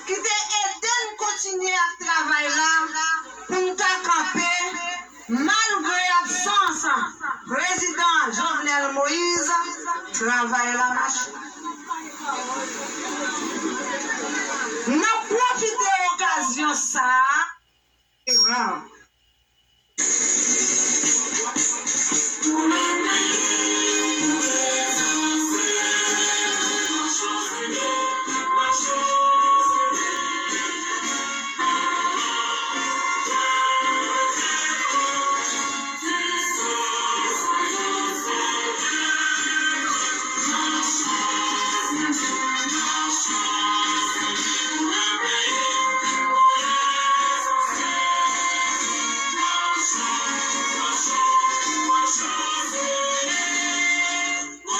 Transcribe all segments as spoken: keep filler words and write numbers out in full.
ki te ede n kontinye ak travay la pou n ka kanpe malgre absans Prezidan Jovenel Moïse, travay la mache. N ap pwofite okazyon sa a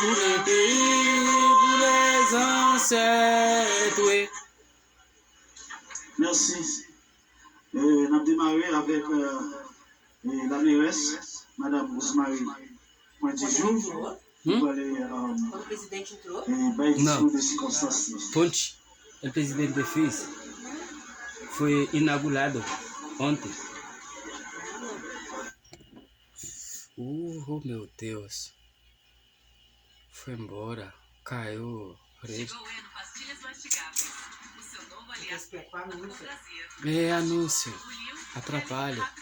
Pou le peyi, pou lèzansèt, wi. Mèsi. Euh, n ap demare avèk, euh, euh, la mèrès, Madam Rosemary Pointijou, ki pral, euh, euh, bay diskou de sikonstans li. Punch, el presidente Fis fue inaugurado ontem. Oh, meu Deus. Foi embora. Caiu. Re... É anúncio. Atrapalha.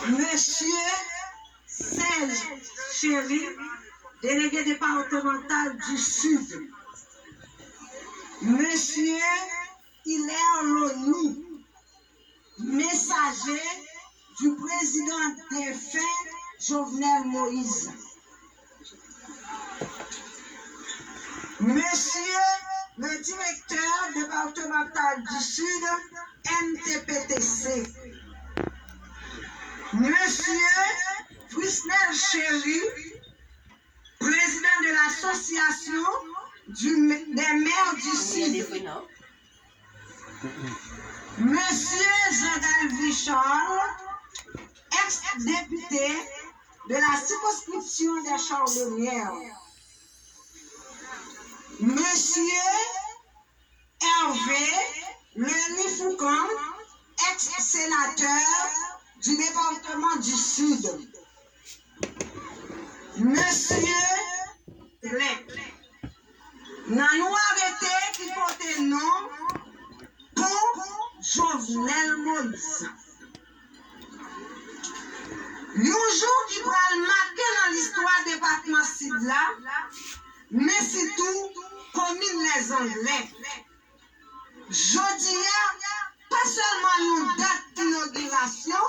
Mesye Serge Chéry, délégué départemental du Sud. Mesye Hilaire Lony, messager du président défunt Jovenel Moïse. Monsieur le directeur départemental du Sud, M T P T C. Monsieur Frisnel Chéry, président de l'association du, des maires du Sud. Mesye Jean Dalvy Charles, ex-député de la circonscription des Chardonnières. Mesye Hervé Leny Fourcand, ex-sénateur du département du Sud. Mesye Lè nan yon arete ki pote non Pon Jovenel Moïse. Yon jou ki pral make nan listwa depatman Sid la, men sitou komin Lèzanglè. Jodi a, pa sèlman yon dat inogirasyon,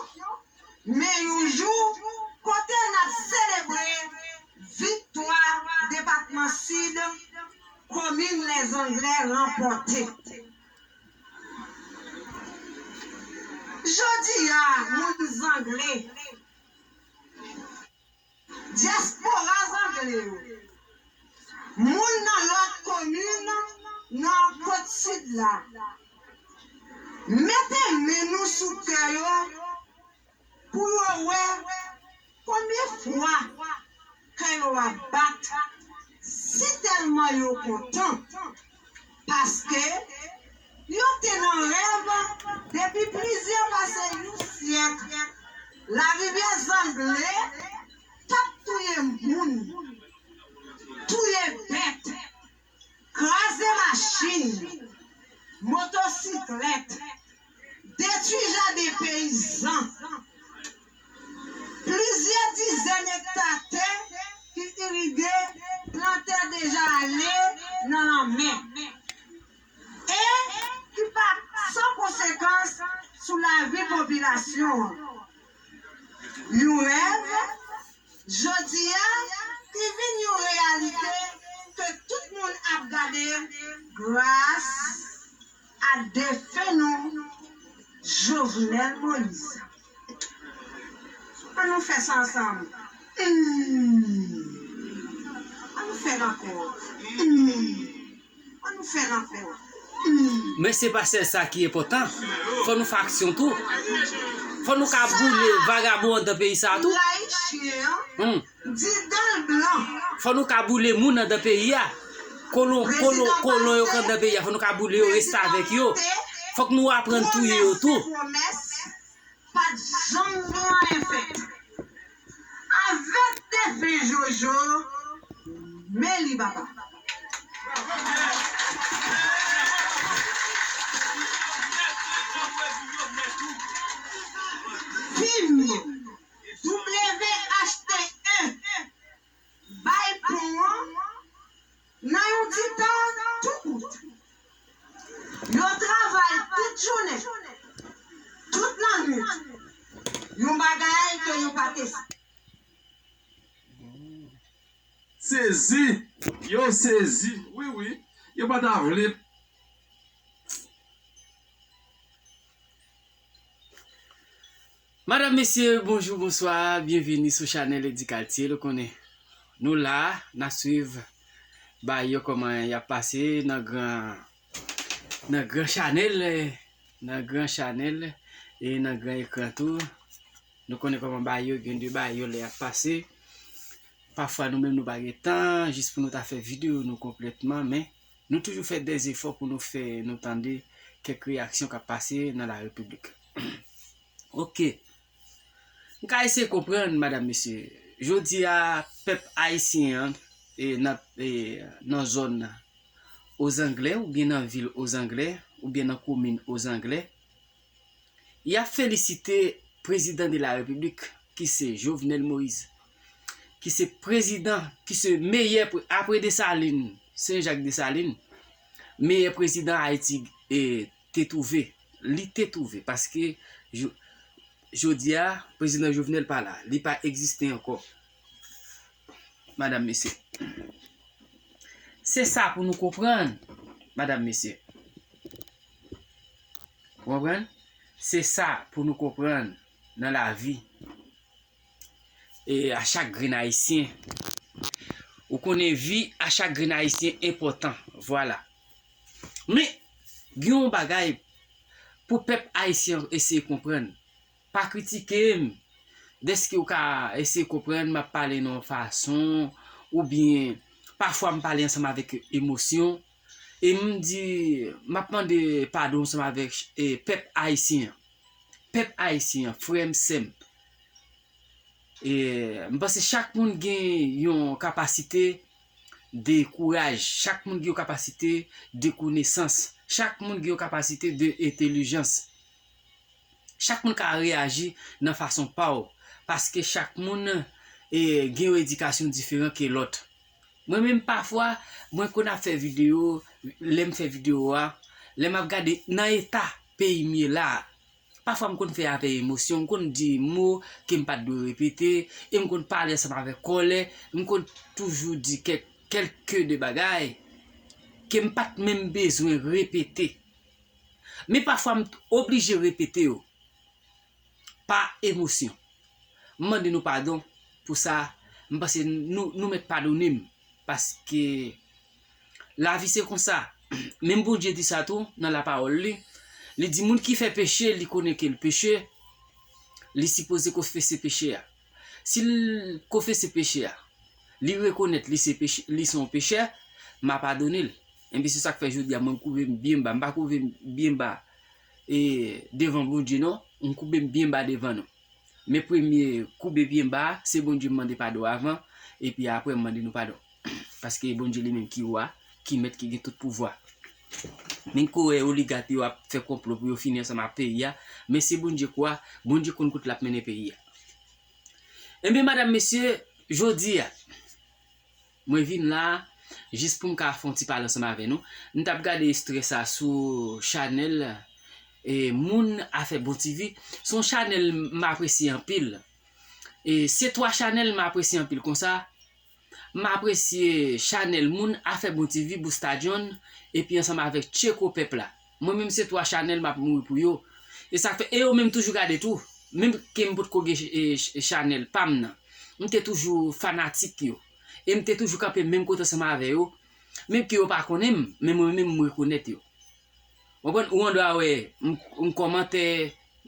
men yon jou kote n ap selebre viktwa depatman Sid, komin Lèzanglè ranpòte. Jodi a, moun Zangle, dyaspora Zangle yo, moun nan lòt komin nan Kot Sid la, mete men nou sou kè yo pou yo wè konbyen fwa kè yo ap bat, si tèlman yo kontan, paske yo te nan rèv depi plizyè pase yon syèk. Larivyè Zangle t ap touye moun, touye bèt, kraze machin, motosiklèt, detwi jaden peyizan, plizyè dizèn ekta tè ki irige nasyon an. Yon rèv, jodi a, ki vin yon reyalite ke tout moun ap gade gras a defen nou, Jovenel Moïse. Ann nou fè sa ansanm. Hmm. Ann nou fè l ankò. Hmm. Ann nou fè l ankò. Hmm. Men se pa sèl sa ki enpòtan. Fò nou fè aksyon tou. Fò nou ka boule vagabon anndan peyi sa a tou. Rayi chen an. Hmm. Di dan l blan. Fò nou ka boule moun anndan peyi a. Kolon, kolon, kolon yo k anndan peyi a, fò nou ka boule yo, reste avèk yo. Fòk nou aprann touye yo tou. Promès, pa t janm gen anyen fèt. Avèk defen Jojo, men li papa. Fim W H T E bay pon an nan yon ti tan tou kout. Yo travay tout jounen, tout lannwit. Yon bagay ke yo pa te sezi. Yo sezi. Wi, wi. Yo pa ta vle. Madanm, mesye, bonjou, bonswa, byenvini sou chanèl Eddy Cartier, ou konnen. Nou la, n ap swiv bagay yo kòman y ap pase nan gran, nan gran chanèl, nan gran chanèl e nan gran ekran tou. Nou konnen kòman bagay yo, gen de bagay yo lè y ap pase. Pafwa nou menm nou pa gen tan jis pou nou ta fè videyo nou konplètman, men nou toujou fè dè zefò pou nou fè nou tande kèk reyaksyon k ap pase nan la repiblik. Oke. M ka eseye konprann, madanm, mesye. Jodi a, pèp ayisyen an, e, nan, e, nan zòn Ozanglè, oubyen nan vil Ozanglè, oubyen nan komin Ozanglè, y ap felisite prezidan de la repiblik, ki se Jovenel Moïse, ki se prezidan, ki se meyè pre-, apre Desalin, Sen Jak Desalin, meyè prezidan Ayiti, e, te twouve. Li te twouve, paske jo-, jodi a, prezidan Jovenel pa la. Li pa egziste ankò. Madanm, mesye. Se sa pou nou konprann, madanm, mesye. Ou konprann? Se sa pou nou konprann nan lavi. E a chak grenn ayisyen. Ou konnen vi a chak grenn ayisyen enpòtan. Vwala. Men, gen yon bagay pou pèp ayisyen eseye konprann. Pa kritike m. Dèske w ka eseye konprann, m ap pale nan yon fason, oubyen pafwa m pale ansanm avèk emosyon, e m di, m ap mande padon ansanm avèk, e, pèp ayisyen an. Pèp ayisyen an, frè m, sè m. E, m panse chak moun gen yon kapasite de kouraj, chak moun gen yon kapasite de konesans, chak moun gen yon kapasite de entèlijans. Chak moun ka reyaji nan fason pa w, paske chak moun, e, gen yon edikasyon diferan ke lòt. Mwen menm pafwa, mwen konn ap fè videyo, lè m fè videyo a, lè m ap gade nan eta peyi m ye la a, pafwa m konn fè avèk emosyon, m konn di mo ke m pa t dwe repete, e m konn pale ansanm avèk kòlè, m konn toujou di kèk, kèlke de bagay ke m pa t menm bezwen repete. Men pafwa m t-, oblije repete yo pa emosyon. M mande nou padon pou sa, m panse nou, nou mèt padone m, paske lavi se konsa. Menm Bondye di sa tou nan lapawòl li. Li di moun ki fè peche, li konnen ke l peche, li sipoze konfese peche a. Si l konfese peche a, li rekonèt li se peche, li se yon pechè, m a padone l. Enben, se sa k fè jodi a mwen m koube m byen ba. M pa koube m byen ba, e, devan Bondye non, m koube m byen ba devan nou. Men premye koube byen ba a, se Bondye m mande padon avan, epi apre m mande nou padon. Paske Bondye li menm ki wa, ki mèt, ki gen tout pouvwa. Men ko wè oligat yo ap fè konplo pou yo fini ansanm ak peyi a, men se Bondye k wa, Bondye konn kote l ap mennen peyi a. Enben, madanm, mesye, jodi a, mwen vin la jis pou m ka fè yon ti pale ansanm avè nou. M t ap gade ekstrè sa sou chanèl E moun afè Bon TV, se yon chanèl m apresye anpil. E se twa chanèl m apresye anpil konsa. M apresye chanèl moun afè Bon TV, Bousta John, epi ansanm avèk Tcheko Pèp la. Mwen menm se twa chanèl m ap mouri pou yo. E sa k fè, e yo menm toujou gade tou. Menm ke m potko gen ch- e ch- chanèl pa m nan, m te toujou fanatik yo. E m te toujou kanpe menm kote ansanm avè yo. Menm ke yo pa konnen m, men mwen menm m rekonèt yo. Ou konprann? Ou andwa wè m, m kòmantè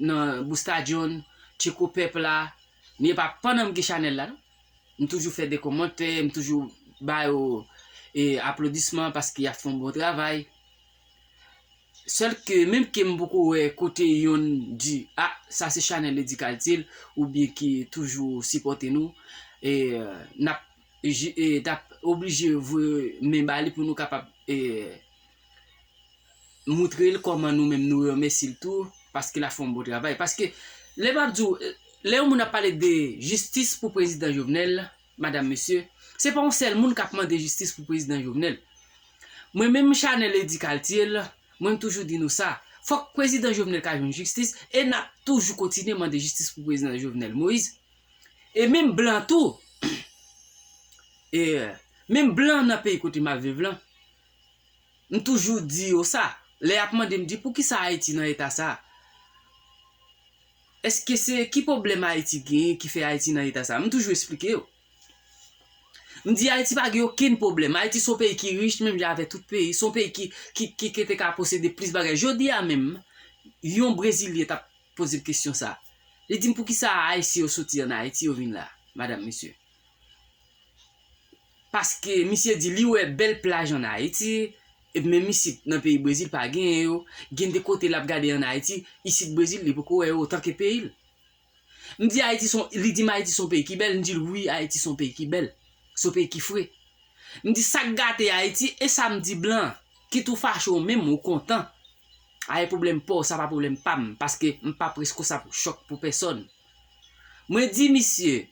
nan Bousta John, Tcheko Pèp la, men e pa pandan m gen chanèl la non. M toujou fè de kòmantè, m toujou ba yo e, aplodisman paske y ap fè yon bon travay. Sèl ke menm ke m poko wè kote yonn di, a, sa se chanèl Eddy Kaltil, oubyen ki toujou sipòte nou, e, n ap, e, n ap oblije voye men ba li pou nou kapab e, moutre l kòman nou menm nou remèsye l tou, paske l ap fè yon bon travay. Paske lè m ap di w, lè yon moun ap pale de jistis pou prezidan Jovenel, madanm, mesye, se pa yon sèl moun k ap mande jistis pou prezidan Jovenel. Mwen menm chanèl Eddy Kaltil, mwen m toujou di nou sa. Fòk prezidan Jovenel ka jwenn jistis e n ap toujou kontinye mande jistis pou prezidan Jovenel Moïse. E menm blan tou, e menm blan nan peyi kote m ap viv lan, m toujou di yo sa. Lè y ap mande m di poukisa Ayiti nan eta sa? Èske se ki pwoblèm Ayiti genyen ki fè Ayiti nan eta sa? M toujou esplike yo. M di Ayiti pa gen okenn pwoblèm. Ayiti se yon peyi ki rich menm jan avèk tout peyi. Se yon peyi ki, ki, ki, ki te ka posede plis bagay. Jodi a menm, yon Brezilyen t ap poze m kesyon sa. Li di m poukisa Ayisyen yo soti ann Ayiti yo vin la, madanm, mesye. Paske misye di li wè bèl plaj ann Ayiti, e menm isit nan peyi Brezil pa genyen yo, gen de kote l ap gade ann Ayiti, isit Brezil li poko wè yo otan ke peyi l. M di Ayiti se yon, li di m Ayiti se yon peyi ki bèl, m di l wi, Ayiti se yon peyi ki bèl, se yon peyi ki fre. M di sa k gate Ayiti, e sa m di blan, kit ou fache ou menm ou kontan. A e pwoblèm pa w, sa pa pwoblèm pa m, paske m pa près konsa pou chòk pou pèsòn. Mwen di misye,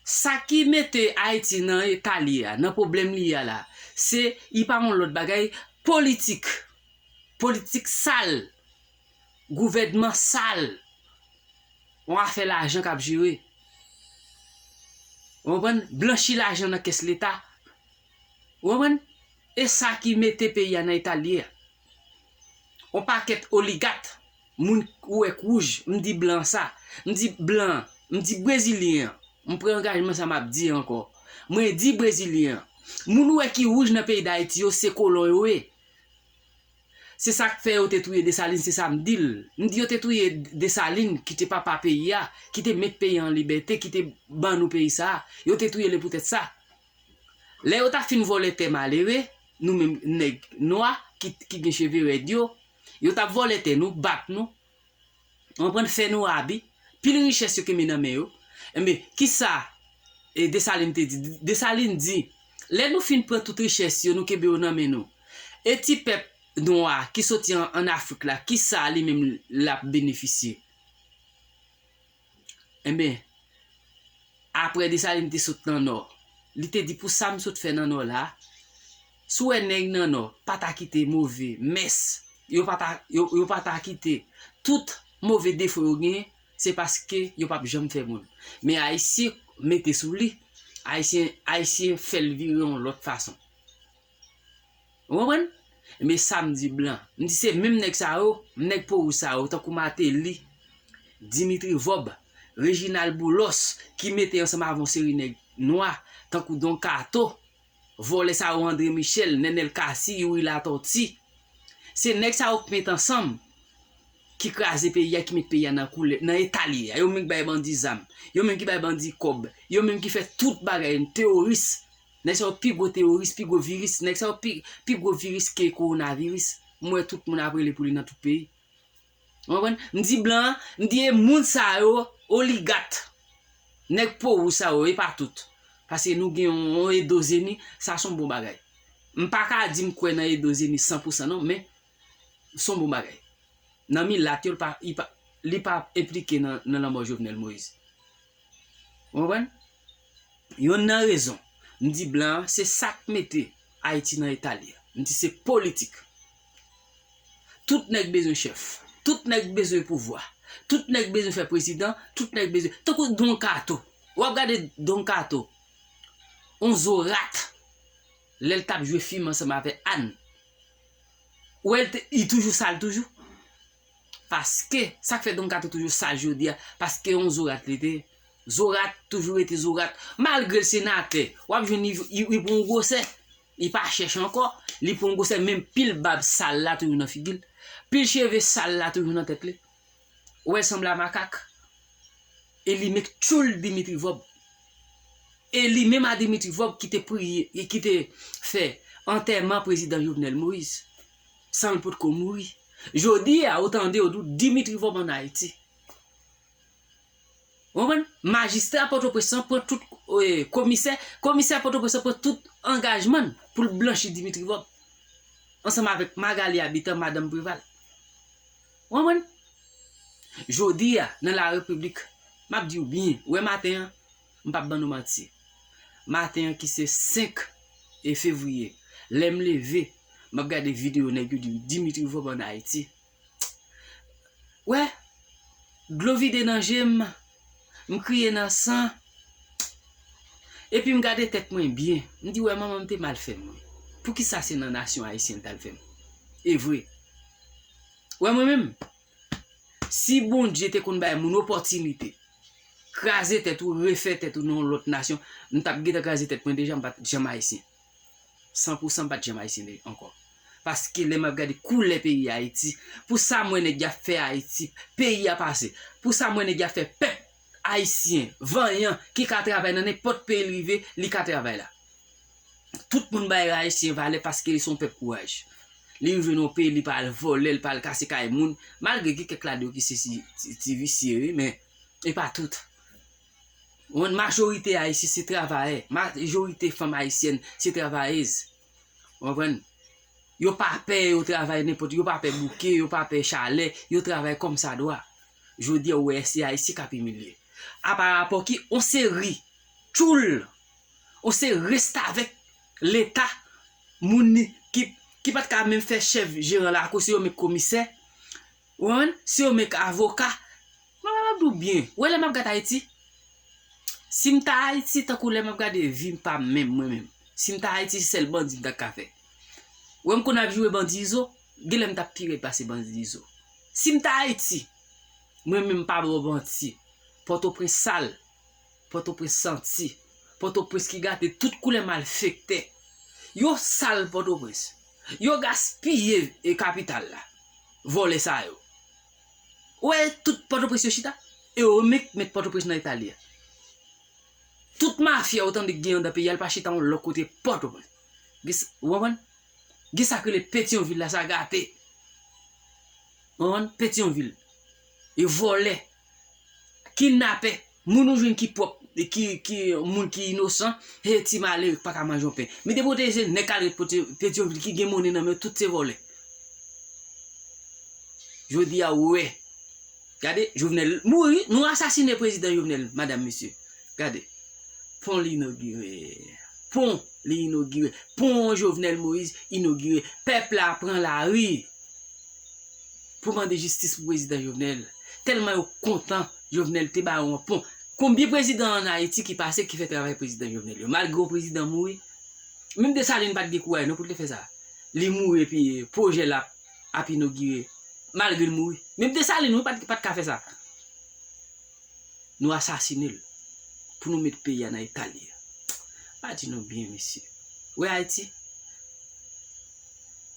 sa ki mete Ayiti nan eta li ye a, nan pwoblèm li ye a la, se, li pa yon lòt bagay, politik. Politik sal, gouvènman sal, yon afè lajan k ap jere. Ou konprann? Blanchi lajan nan kès leta. Ou konprann? E sa ki mete peyi a nan eta l ye a. Yon pakèt oligat, moun ou wè k wouj, m di blan sa, m di blan, m di brezilyen an, m pran angajman sa m ap di ankò. Mwen di brezilyen an, moun ou wè ki wouj nan peyi Dayiti yo, se kolon yo ye. Se sa k fè yo te touye Desalin, se sa m di l. M di yo te touye Desalin, ki te papa peyi a, ki te met peyi a an libète, ki te ban nou peyi sa a. Yo te touye li poutèt sa. Lè yo t ap fin vòlè tè malere, nou menm nèg nwa ki, ki gen cheve rèd yo, yo t ap vòlè tè nou, bat nou, ou konprann, fè nou abi, pil richès yo kenbe nan men yo. Enben, kisa e, Desalin te di? Desalin di, lè nou fin pran tout richès yo, nou kenbe yo nan men nou. E ti pèp nwa ki soti an, ann Afrik la, kisa li menm l ap benefisye? Enben, apre Desalin te sot nan Nò, li te di pou sa m sot fè nan Nò la, si w wè nèg nan Nò pa ta kite move mès, yo pa ta, yo, yo pa ta kite tout move defo yo genyen, se paske yo p ap janm fè moun. Men Ayisyen mete sou li, Ayisyen, Ayisyen fè l vire yon lòt fason. Ou konprann? Men sa m di blan. M di se menm nèg sa yo, nèg po wouj sa yo, tankou Martelly, Dimitri Vorbe, Reginald Boulos, ki mete ansanm avè yon seri nèg nwa, tankou Don Kato, vòlè sa yo, André Michel, Nenel Cassy, Youri Latortue. Se nèg sa yo k met ansanm, ki kraze peyi a, ki met peyi a nan koulè, nan eta li ye a. Yo menm ki bay bandi zam. Yo menm ki bay bandi kòb. Yo menm ki fè tout bagay, teworis. Nèg sa yo pi gwo teworis, pi gwo viris. Nèg sa yo pi, pi gwo viris ke kowonaviris. M wè tout moun ap rele pou li nan tout peyi. Ou konprann? M di blan, m di e moun sa yo, oligat, nèg po wouj sa yo, e pa tout. Paske nou gen yon, yon Edo Zeni, sa se yon bon bagay. M pa ka di m kwè nan Edo Zeni san pou san non, men se yon bon bagay. Nan milat yo, li pa, li pa, li pa enplike nan, nan lanmò Jovenel Moïse. Ou konprann? Yonn nan rezon, m di blan an, se sa k mete Ayiti nan eta li a. M di se politik. Tout nèg bezwen chèf. Tout nèg bezwen pouvwa. Tout nèg bezwen fè prezidan. Tout nèg bezwen. Tankou Don Kato. W ap gade Don Kato. On zo rat. Lè l t ap jwe fim ansanm avè Ann. Ou wè, l te, li toujou sal toujou. Paske, sa k fè Don Kato toujou sal jodi a, paske yon zo rat li te ye. Zo rat toujou rete zo rat. Malgre l senatè, w ap jwenn li, li, li pran yon gwosè. Li pa chèch ankò. Li pran yon gwosè, menm pil bab sal la toujou nan figi l. Pil cheve sal la toujou nan tèt li. Ou wè l sanble a makak. E li menm tchoul Dimitri Vorbe. E li menm a Dimitri Vorbe ki te priye, e ki te fè antèman prezidan Jovenel Moïse. San l potko mouri. Jodi a, ou tande yo di w Dimitri Vorbe ann Ayiti. Ou konprann? Majistra Pòtoprens lan pran tout, eh, komisè, komisè Pòtoprens lan pran tout angajman l pou l blanchi Dimitri Vorbe. Ansanm avèk Magalie Habitant, madanm Préval. Ou konprann? Jodi a, nan la repiblik, m ap di w byen, ou wè maten an, m p ap ban nou manti. Maten an ki se senk e fevriye, lè m leve, m ap gade videyo nèg yo di Dimitri Vorbe ann Ayiti. Wè, dlo vide nan je m, m kriye nan san. Epi m gade tèt mwen byen, m di, wè, manman m te mal fè m, wi. Poukisa se nan nasyon ayisyèn l t al fè m? E vre. Wè, mwen menm, si Bondye te konn bay moun opòtinite, kraze tèt ou, refè tèt ou nan yon lòt nasyon, m t ap gentan kraze tèt mwen deja, m pa t janm ayisyen. San pou san, m pa t janm ayisyen ankò. Paske lè m ap gade koulè peyi Ayiti, pou sa m wè nèg y ap fè Ayiti, peyi a pase, pou sa m wè nèg y ap fè pèp ayisyen vanyan ki ka travay nan nenpòt peyi l rive, li ka travay la. Tout moun bay ayisyen valè paske li se yon pèp kouraj. Li rive nan yon peyi, li pa al vòlè, li pa al kase kay moun, malgre gen kèk ladan yo ki se ti, ti, ti visye, wi, men e pa tout. Ou konprann? Majorite ayisyen se travayè. Majorite fanm ayisyèn se travayèz. Ou konprann? Yo pa pè, yo travay nenpòt, yo pa pè bouke, yo pa pè chalè, yo travay kòmsadwa. Jodi a, ou wè se ayisyen k ap imilye. A pa rapò ki on seri tchoul, on seri restavèk Leta, moun ki, ki pa t ka menm fè chèf jeran lakou, se yo menm komisè, ou konprann? Se yo menm k avoka. Mwen, mwen ap di w byen. Ou wè lè m ap gade Ayiti? Si m ta Ayiti, tankou lè m ap gade vi m pa menm, mwen menm. Si m ta Ayiti, se sèl bandi m ta ka fè. Ou wè m konn ap joure bandi Izo, genlè m t ap pi rèd pase bandi Izo. Si m ta Ayiti, mwen menm m pa ba w manti. Pòtoprens sal, Pòtoprens santi, Pòtoprens ki gate, tout koulè malfektè. Yo sal Pòtoprens. Yo gaspiye, e, kapital la. Vòlè sa yo. Ou wè tout Pòtoprens yo chita? E yo menm k met Pòtoprens nan eta li a. Tout mafya ou tande k gen anndan peyi a, l pa chita yon lòt kote Pòtoprens. Gen s-, ou konprann? Gen sa k rele Petyonvil la, sa gate. Ou konprann? Petyonvil. E vòlè. Kidnapè. Moun ou jwenn ki pwòp, ki, ki, moun ki inosan, e ti malere k pa ka manje yon pen. Men depi w te se nèg k al ret Petyon-, Petyonvil ki gen monnen nan men, tout se vòlè. Jodi a, ou wè. Gade, Jovenel mouri, nou asasine prezidan Jovenel, madam, mesye. Gade. Pon li inogire. Pon li inogire. Pon Jovenel Moïse inogire. Pèp la pran lari pou mande jistis pou prezidan Jovenel. Tèlman yo kontan Jovenel te ba yo yon pon. Konbyen prezidan ann Ayiti ki pase ki fè travay prezidan Jovenel yo? Malgre yon prezidan mouri, menm Desalin pa t gen kouraj non pou l te fè sa. Li mouri epi pwojè l ap, ap inogire. Malgre l mouri. Menm Desalin, wi, pa t, pa t ka fè sa. Nou asasine l pou nou met peyi a nan eta li ye. Pa di nou byen, mesye. Ou wè Ayiti?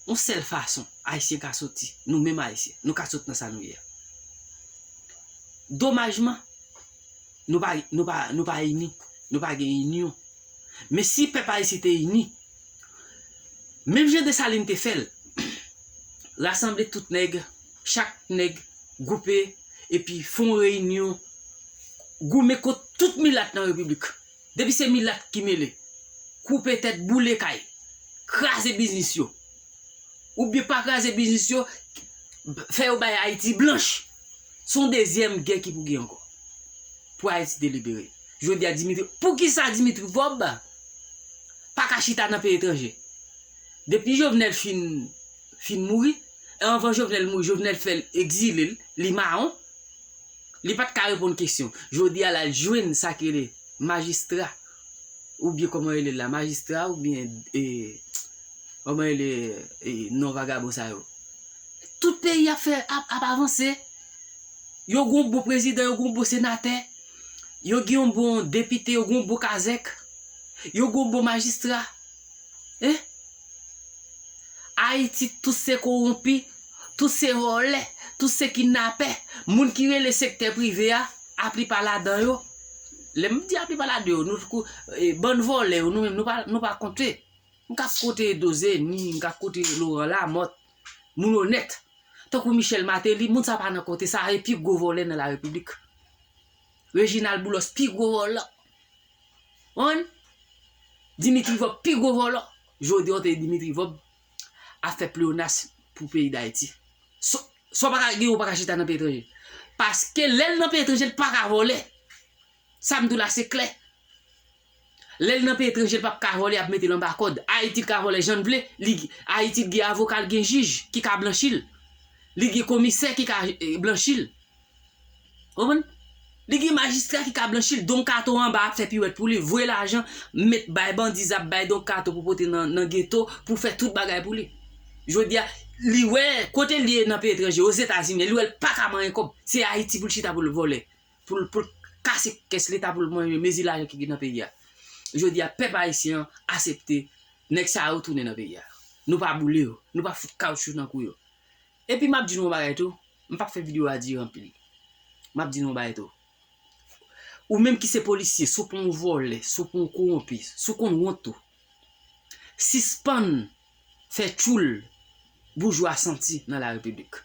Yon sèl fason Ayisyen ka soti, nou menm Ayisyen, nou ka sot nan sa nou ye a. Domajman, nou pa, nou pa, nou pa ini, nou pa gen inyon. Men si pèp ayisyen te ini, menm jan Desalin te fè l, rasanble tout nèg, chak nèg gwoupe, epi fè yon reyinyon, goumen kont tout milat nan repiblik. Depi se milat ki mele, koupe tèt, boule kay, kraze biznis yo. Oubyen pa kraze biznis yo, fè yo bay Ayiti blanch. Se yon dezyèm gè ki pou gen ankò. Pou Ayiti te libere. Jodi a, Dimitri, poukisa Dimitri Vorbe pa ka chita nan peyi etranje? Depi Jovenel fin, fin mouri, Anvan Jovenel mouri, Jovenel fè l egzile l, li mawon. Li pa t ka reponn kesyon. Jodi a la, l jwenn sa ki rele majistra, oubyen kòman yo rele l la, majistra oubyen, e, kòman yo rele, e, non vagabon sa yo. Tout peyi ap fè, ap, ap avanse. Yo gon bon prezidan, yo gon bon senatè, yo gen yon bon depite, yo gon bon kazèk, yo gon bon majistra. Hein? Ayiti, tout se kowonpi, tout se vòlè, tout se kidnapè. Moun ki rele sektè prive a, aplipa ladan yo, lè m di aplipa ladan yo, nou, e, bann vòlè yo, nou menm, nou pa, nou pa konte. M ka kote Dozeni, m ka kote Laurent Lamothe, moun onèt. Tankou Michel Martelly, moun sa pa nan konte, sa e pi gwo vòlè nan larepiblik. Reginald Boulos, pi gwo vòlè. Konprann? Dimitri Vorbe, pi gwo vòlè. Jodi a, w te Dimitri Vorbe ap fè pleyonas pou peyi Dayiti. Sa w pa ka gen, ou pa ka chita nan peyi etranje. Paske lè l nan peyi etranje, l pa ka vòlè. Sa m di w la, se klè. Lè l nan peyi etranje, l p ap ka vòlè, y ap mete l anba kòd. Ayiti, l ka vòlè jan l vle. Li, Ayiti, l gen avoka, l gen jij ki ka blanchi l. Li gen komisè ki ka, eh, blanchi l. Konprann? Li gen majistra ki ka blanchi l. Don Kato anba ap fè piwèt pou li, voye lajan, met bay bandi, zam, bay Don Kato pou pote nan, nan geto, pou fè tout bagay pou li. Jodi a, li wè kote l ye nan peyi etranje, Ozetazini, li wè l pa ka manyen kòb. Se Ayiti pou l chita pou l vòlè. Pou l, pou l kase kès leta, pou l manje, mezi lajan ki gen nan peyi a. Jodi a, pèp ayisyen an asepte nèg sa yo tounen nan peyi a. Nou pa boule yo, nou pa fout kawchou nan kou yo. Epi m ap di nou yon bagay tou, m p ap fè videyo a dire anpil. M ap di nou yon bagay tou. Ou menm ki se polisye, si w pa yon vòlè, si w pa yon kowonpi, si w konn wont tou, sispann fè tchoul boujwa santi nan larepiblik.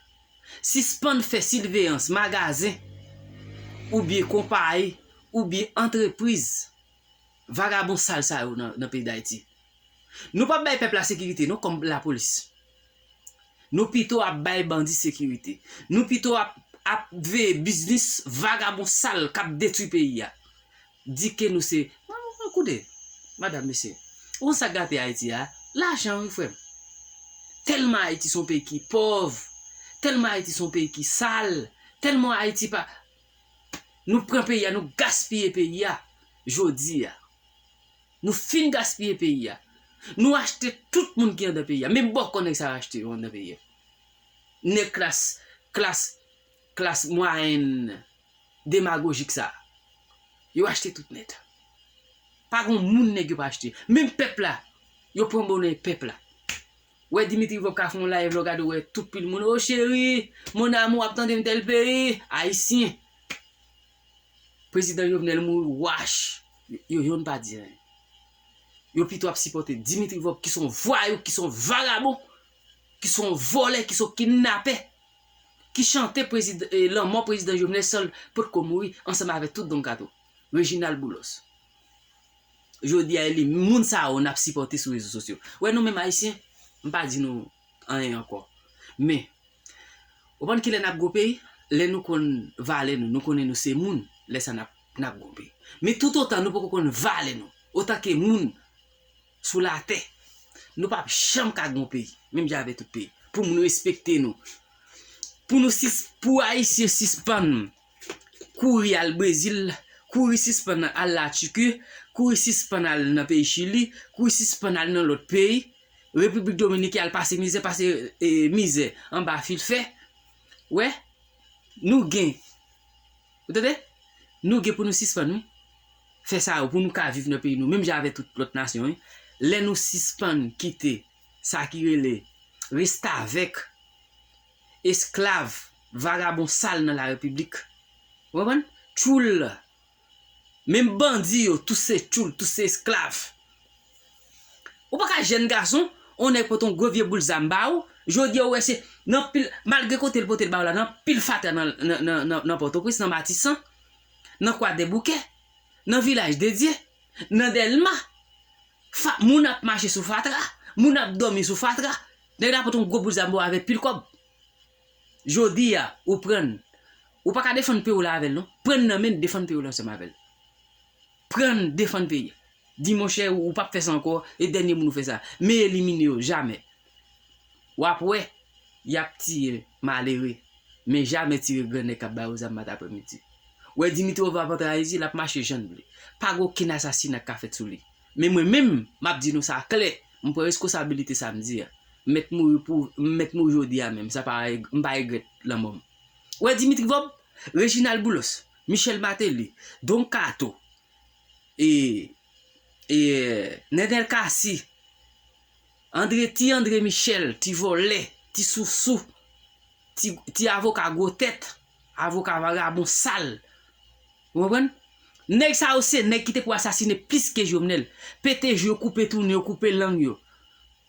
Sispann fè siveyans magazen oubyen konpayi oubyen antrepriz vagabon sal sa yo nan, nan peyi Dayiti. Nou p ap bay pèp la sekirite non, kòm lapolis. Nou pito ap bay bandi sekirite. Nou pito ap, ap veye biznis vagabon sal k ap detwi peyi a. Di ke nou se, koute, madam, mesye, ou konn sa k gate Ayiti a? Lajan, wi, frè m. Tèlman Ayiti se yon peyi ki pòv, tèlman Ayiti se yon peyi ki sal, tèlman Ayiti pa, nou pran peyi a, nou gaspiye peyi a, jodi a. Nou fin gaspiye peyi a. Nou achte tout moun ki anndan peyi a. Menm bòkò nèg sa yo achte yo anndan peyi a. Nèg klas, klas, klas mwayèn demagojik sa. Yo achte tout nèt. Pa gon moun nèg yo pa achte. Menm pèp la, yo pran bonnè pèp la. Wè Dimitri Vorbe ka fè yon live la, w gade w wè tout pil moun, "O cheri, mon amour, ap tande m tèl peyi." Ayisyen. Prezidan Jovenel mouri, wach. Yo, yo yonn pa di anyen. Yo pito ap sipòte Dimitri Vorbe, ki se yon vwayou, ki se yon vagabon, ki se yon vòlè, ki se yon kidnapè, ki chante prezidan, eh, lanmò prezidan Jovenel san l potko mouri, ansanm avèk tout Don Kato, Reginald Boulos. Jodi a, e li, moun sa yo n ap sipòte sou rezo sosyo. Wè nou menm Ayisyen, m pa di nou anyen ankò. Men, ou konprann kilè n ap gwo peyi? Lè nou konn valè nou, nou konnen nou se moun, lè sa n ap, n ap gwo peyi. Men toutotan nou poko konn valè nou, otanke moun sou latè, nou p ap janm ka gwo peyi, menm jan avèk tout peyi. Pou moun respekte nou. Pou nou sis-, pou Ayisyen sispann kouri al Brezil, kouri sispann al Latiki, kouri sispann al nan peyi Chili, kouri sispann al nan lòt peyi, Repiblik Dominikèn, al pase mizè, pase, e, mizè anba fil fè. Wè, nou gen, ou tande? Nou gen pou nou sispann, wi, fè sa yo, pou nou ka viv nan peyi nou, menm jan avèk tout lòt nasyon, wi. Lè nou sispann kite sa ki rele restavèk, esklav, vagabon sal nan larepiblik. Ou konprann? Tchoul. Menm bandi yo, tout se tchoul, tout se esklav. Ou pa ka jèn gason, on nèg pote yon gwo vye boul zam ba ou, jodi a ou wè se nan pil, malgre kote l pote l ba ou la, nan pil fatra nan, nan, nan, nan, nan Pòtoprens, nan Matisan, nan Kwadèboukè, nan Vilaj de Dye, nan Dèlma, fa-, moun ap mache sou fatra, moun ap dòmi sou fatra, nèg la pote yon gwo boul zam ba ou avèk pil kòb. Jodi a, ou pran l. Ou pa ka defann peyi w la avè l, non. Pran l nan men l, defann peyi w la ansanm avè l. Pran l, defann peyi a. Di, monchè, ou, ou p ap fè sa ankò, e dènye moun ou fè sa. Men elimine yo, jamè. W ap wè. Y ap tiye malere, men jamè tire grannèg k ap ba yo zam maten aprèmidi. Ou wè Dimitrov ap antre Ayiti, l ap mache jan l vle. Pa gen okenn asasina k ka fèt sou li. Men mwen menm, m ap di nou sa klè, m pran reskonsabilite sa m di a. M mèt mouri pou, m mèt mouri jodi a menm, sa pa, m pa regrèt lanmò m. Ou wè Dimitri Vorbe, Reginald Boulos, Michel Martelly, Don Kato, e, e, Nenel Cassy, André, ti André Michel, ti vòlè, ti sousou, ti, ti avoka gwo tèt, avoka vagabon sal. Ou konprann? Nèg sa yo se nèg ki te pou asasine plis ke Jovenel. Pete je yo, koupe tounen yo, koupe lang yo,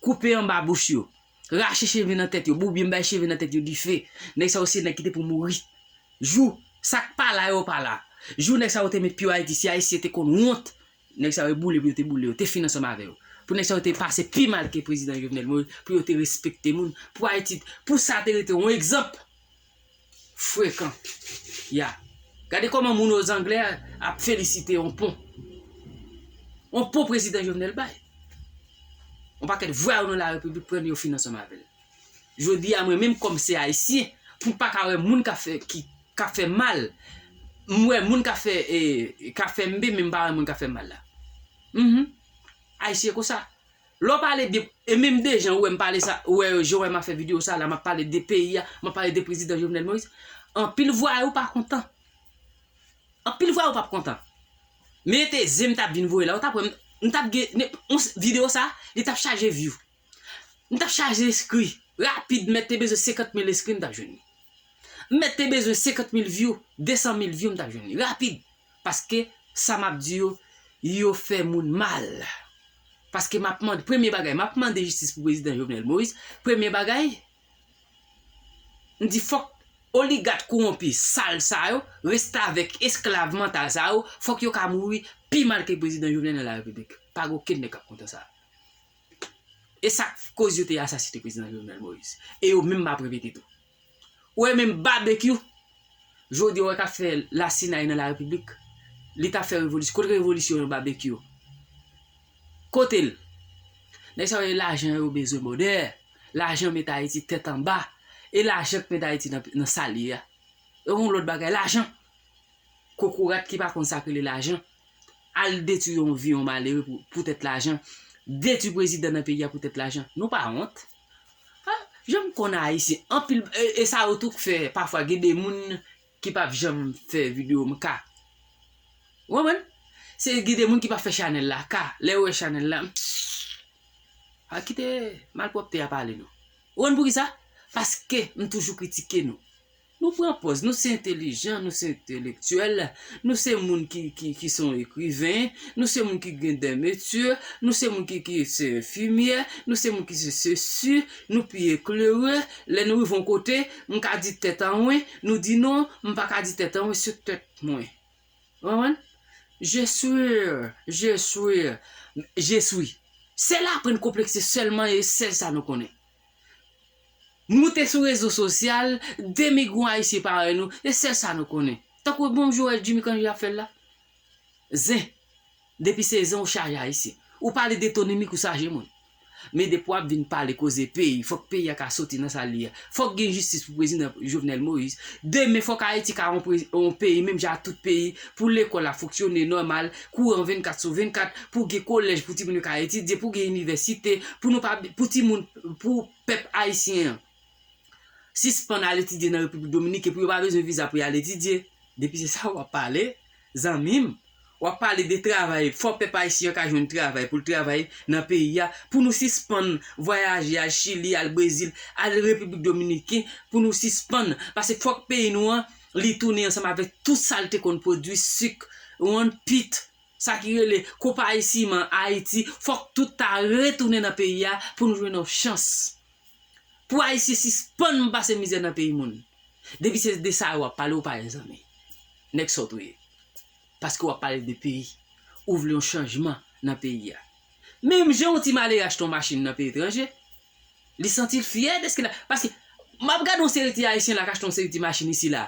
koupe anba bouch yo, rache cheve nan tèt yo, oubyen bay cheve nan tèt yo dife. Nèg sa yo se nèg ki te pou mouri. Jou sa k pa la yo pa la. Jou nèg sa yo te met pye Ayiti, si Ayisyen te konn wont, nèg sa yo boule pou yo te boule yo, te fin ansanm avè yo. Pou nèg sa yo te pase pi mal ke prezidan Jovenel Moïse, pou yo te respekte moun, pou Ayiti, pou sa te rete yon egzanp frekan. Ya. Gade kòman moun Ozanglè ap felisite yon pon. Yon pon prezidan Jovenel bay. Yon pakèt vwayou nan la repiblik pran yo fin ansanm avè l. Jodi a, mwen menm kòm se Ayisyen, pou m pa ka wè moun k ap fè, ki, k ap fè mal, m wè moun k ap fè, e, k ap fè m byen, men m pa wè moun k ap fè m mal la. Mhm. Ayisyen konsa. Lè w pale de, e menm de jan ou wè m pale sa, ou wè jan w wè m ap fè videyo sa la, m ap pale de peyi a, m ap pale de prezidan Jovenel Moïse, anpil vwayou pa kontan. Anpil vwayou p ap kontan. Men te zen m t ap vin voye la, ou t ap wè m, m t ap gen, ne, yon s-, videyo sa, li t ap chaje view. M t ap chaje eskri. Rapid, m mèt te bezwen senkant mil eskri, m t ap jwenn li. M mèt te bezwen senkant mil view, de san mil view, m t ap jwenn li. Rapid. Paske sa m ap di yo, yo fè moun mal. Paske m ap mande, premye bagay, m ap mande jistis pou prezidan Jovenel Moïse. Premye bagay, m di fòk oligak kowonpi sal sa yo, restavèk, esklav mantal sa yo, fòk yo ka mouri pi mal ke prezidan Jovenel nan la repiblik. Pa gen okenn nèg k ap kontan sa. E sa k koz yo te asasine prezidan Jovenel Moïse. E yo menm m ap repete tou. Ou wè menm Babekyou, jodi a w wè k ap fè lasinay nan la repiblik, li t ap fè revolisyon. Kote revolisyon yo Babekyou? Kote l? Nèg sa yo e lajan yo bezwen bòdè. Lajan met Ayiti tèt anba. E lajan k met Ayiti nan, nan sa l ye a. E yon lòt bagay, lajan. Kokorat ki pa konn sa k rele lajan. Al detwi yon vi yon malere pou, poutèt lajan. Detwi prezidan nan peyi a poutèt lajan. Nou pa wont? Ha? Jan m konn Ayisyen, anpil, e, e sa yo tou k fè, pafwa, gen de moun ki p ap janm fè videyo m ka. Ou konprann? Se gen de moun ki p ap fè chanèl la ka. Lè yo wè chanèl la, a kite malpwòpte a pale non. Ou konn poukisa? Paske m toujou kritike nou. Nou pran pòz, nou se entelijan, nou se entelektyèl, nou se moun ki, ki, ki se yon ekriven, nou se moun ki gen de metye, nou se moun ki, ki se enfimyè, nou se moun ki se sesi, nou pi eklere. Lè nou rive yon kote, m ka di tèt an wen, nou di non, m pa ka di tèt an wen, se tèt mwen. Ou konprann? Je suis, je suis, je suis. Se l aprann konplekse sèlman e sèl sa nou konnen. Moute sou rezo sosyal, denigre yon Ayisyen parèy nou, e sèl sa nou konnen. Tankou bon jan w wè Jimmy Cangé ap fè l la. Zen. Depi se zen ou chaje Ayisyen. Ou pale de Tony Mik ou chaje moun. Men depi w ap vin pale koze peyi, fòk peyi a ka soti nan sa l ye a. Fòk gen jistis pou prezidan Jovenel Moïse. Demen fòk Ayiti ka yon pre-, yon peyi, menm jan ak tout peyi, pou lekòl la fonksyone nòmal, kouran vennkat sou vennkat, pou gen kolèj pou timoun yo ka etidye, pou gen inivèsite, pou nou pa, pou timoun, pou pèp ayisyen an sispann al etidye nan Repiblik Dominiken, pou yo pa bezwen viza pou y al etidye. Depi se sa w ap pale, zanmi m. W ap pale de travay, fò pèp ayisyen an ka jwenn travay pou l travay nan peyi a, pou nou sispann vwayaje al Chili, al Brezil, al Repiblik Dominiken, pou nou sispann, paske fòk peyi nou an, li tounen ansanm avèk tout sa l te konn pwodui, sik, wonn, pit, sa ki rele konpayi siman Ayiti, fòk tout ta retounen nan peyi a pou nou jwenn yon chans. Pou Ayisyen sispann pase mizè nan peyi moun. Depi se de sa yo w ap pale, ou pa yon zanmi. Nèg sòt ou ye. Paske w ap pale de peyi. Ou vle yon chanjman nan peyi a. Menm jan yon ti malere achte yon machin nan peyi etranje, li santi l fyè dèske la. Paske m ap gade yon seri ti Ayisyen la k achte yon seri ti machin isi la.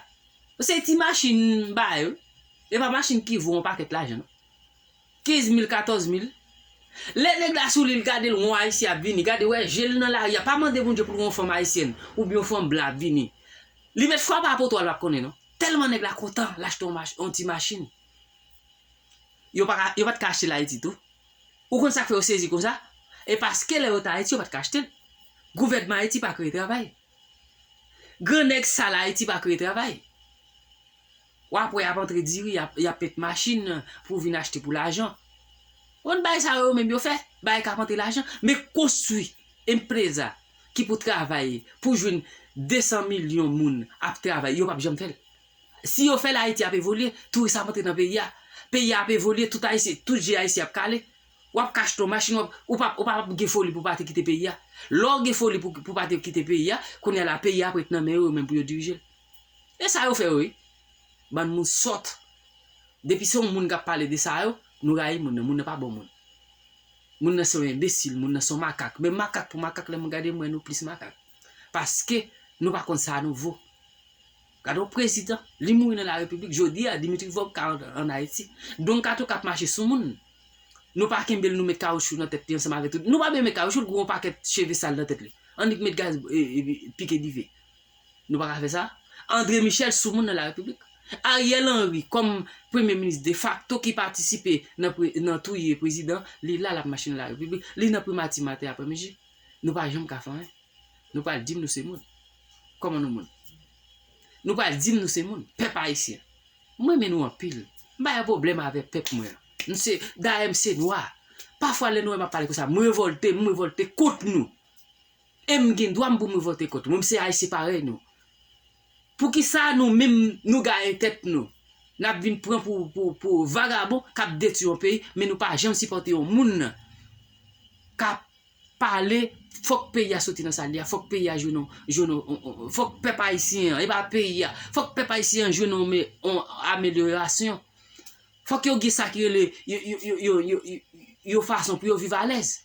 Yon seri ti machin ba yo. E pa machin ki vo yon pakèt lajan non. Kenz mil, katòz mil. Lè nèg la sou li, l gade l, yon Ayisyen ap vini, gade, wè, je l nan lari a, pa mande Bondye pou l wè yon fanm ayisyèn, oubyen yon fanm blan ap vini. Li mèt frape a poto a, l p ap konnen non. Tèlman nèg la kontan, l achte yon mach-, yon ti machin. Yo pa ka, yo pa t ka achte l Ayiti tou. Ou konn sa k fè yo sezi konsa? E paske lè yo t Ayiti, yo pa t ka achte l. Gouvènman Ayiti pa kreye travay. Gran nèg sal Ayiti pa kreye travay. W ap wè y ap antre diri, y ap, y ap met machin pou vin achte pou lajan. Konn bagay sa yo menm yo fè, bagay k ap antre lajan. Men konstwi empreza ki pou travay, pou jwenn de san milyon moun ap travay, yo p ap janm fè l. Si yo fè l, Ayiti ap evolye, touris ap antre nan peyi a. Peyi a ap evolye, tout Ayisyen, tout je Ayisyen ap kale. W ap ka achte yon machin, w ap, ou p ap, ou p ap gen foli pou pa te kite peyi a. Lè w gen foli pou, pou pa te kite peyi a, kounye a la, peyi a ap ret nan men yo, yo menm pou yo dirije l. E sa yo fè yo, wi. Bann moun sòt. Depi se yon moun k ap pale de sa yo, nou rayi moun nan. Moun nan pa bon moun. Moun nan se yon enbesil, moun nan se yon makak. Men makak pou makak, lè mwen gade, mwen nou plis makak. Paske nou pa konn sa nou vo. Gade yon prezidan, li mouri nan larepiblik. Jodi a, Dimitri Vorbe ka an, an Ayiti. Don Kato k ap mache sou moun. Nou pa kenbe l, nou met kawoutchou nan tèt li ansanm avèk tout. Nou pa bezwen met kawoutchou, l gen yon pakèt cheve sal nan tèt li. Annik met gaz, e, e, pike dife. Nou pa ka fè sa. André Michel sou moun nan larepiblik. Ariel Henry, kòm premye minis defakto ki patisipe nan pre-, nan touye prezidan, li la, l ap mache nan larepiblik. Li nan primati maten aprèmidi. Nou pa janm ka fè anyen. Nou pral di m nou se moun. Kòman nou moun? Nou pral di m nou se moun. Pèp ayisyen. Mwen renmen nou anpil. M pa gen pwoblèm avèk pèp mwen an. M se, dayè m se nwa. Pafwa lè nou wè m ap pale konsa, m revòlte, m revòlte kont nou. E m gen dwa m pou m revòlte kont nou. M se ayisyen parèy nou. Poukisa nou menm nou gaye tèt nou? N ap vin pran pou, pou, pou vagabon k ap detwi yon peyi, men nou pa janm sipòte yon moun k ap pale, fòk peyi a soti nan sa l ye a, fòk peyi a jwenn yon, jwenn yon, yon, yon, fòk pèp ayisyen an, e pa peyi a, fòk pèp ayisyen an jwenn yon, yon amelyorasyon. Fòk yo gen sa ki rele yo, yo, yo fason pou yo viv alèz.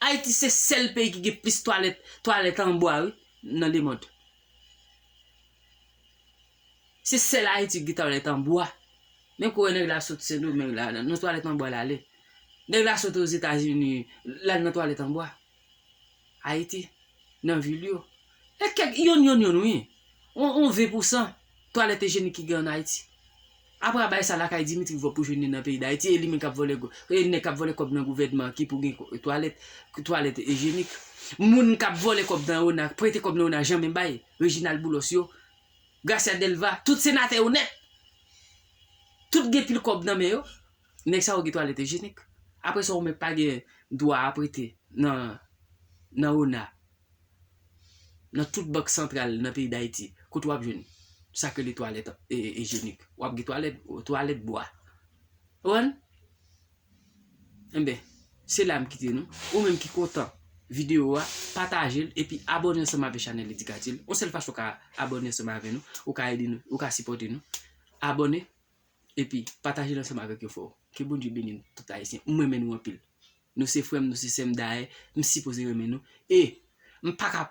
Ayiti se sèl peyi ki gen plis twalèt, twalèt an bwa, wi, nan lemond. Se sèl Ayiti ki gen twalèt an bwa. Menm kote nèg la sot Sendomeng la, nan twalèt an bwa l ale. Nèg la sot Ozetazini, l al nan twalèt an bwa. Ayiti, nan vil yo. E kèk yonn, yonn, yonn, wi. On, on ven pousan twalèt ijyenik ki gen ann Ayiti. Apre a bay sa lakay Dimitri Vorbe pou jwenn li nan peyi Dayiti, e li menm k ap vòlè gwo-, e nèg k ap vòlè kòb nan gouvènman ki pou gen ko-, twalèt, twalèt ijyenik. Moun k ap vòlè kòb nan ona, prete kòb nan ona, janm bay. Reginald Boulos yo, Gracia Delva, tout senatè yo nèt. Tout gen pil kòb nan men yo. Nèg sa yo gen twalèt ijyenik. Apre sa, ou menm pa gen dwa a prete nan, nan ona. Nan tout bank santral nan peyi Dayiti, kote w ap jwenn sa k rele twalèt, e, e, ijyenik. W ap gen twalèt, twalèt bwa. Ou konprann? Enben, se la m kite nou. Ou menm ki kontan videyo a, pataje l epi abòne ansanm avèk chanèl Eddy Cathie. Yon sèl fason w ka abòne ansanm avè nou, ou ka ede nou, ou ka sipòte nou. Abòne, epi pataje l ansanm avèk yon frè w. Ke Bondye beni nou tout Ayisyen. Mwen renmen nou anpil. Nou se frè m, nou se sè m, dayè, m sipoze renmen nou. E m pa ka